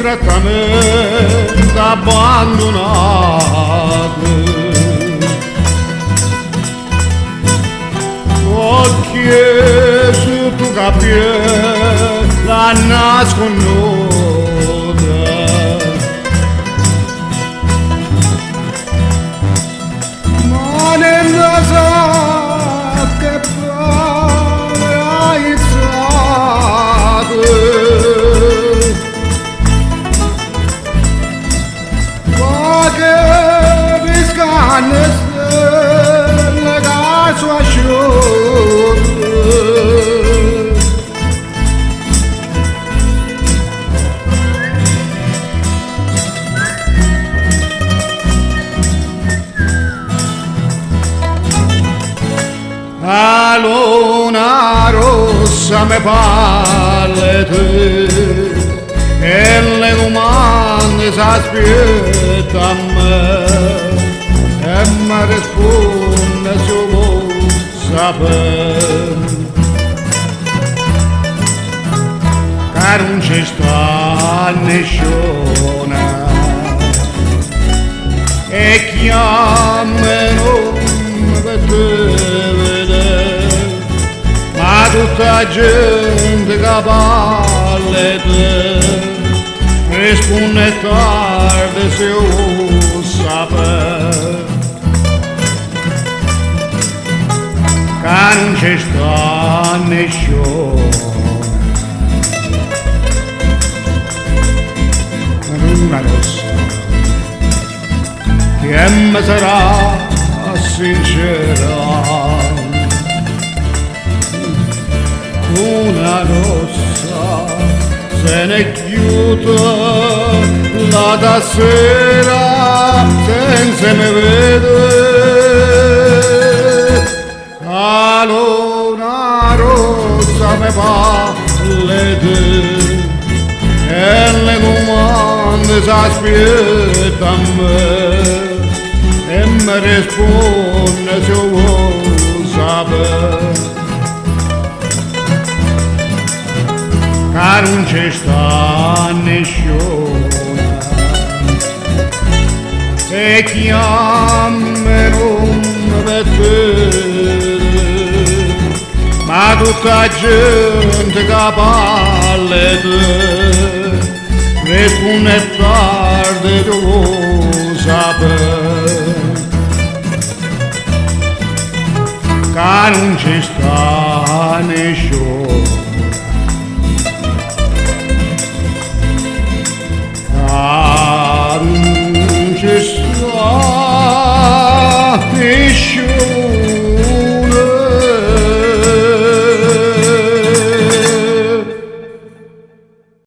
distrattamente abbandonate. Occhi su tu capie la nasconnuta. Ma nella sacca pare aizzate. Ma che piscanne stelle che sono asciutte. La luna rossa me parla te e le domande s'aspetta a me e mi risponde se vuoi sapere che non ci sta nessuno e chiamano per te vedere, ma tutta la gente che parla te risponde tardi se vuoi sapere che non ci sta nessuno. Luna rossa che mi sarà sincera, una rossa se n'è chiusa la sera senza me vedere. La luna rossa me parla te e le domande s'aspetta a me e mi risponde se vuoi sapere che non ci sta nessuno e chiamano per te, ma tutta la gente che parla te risponde tardi tu vuoi sapere che non ci sta nessuno. Che non ci sta nessuno.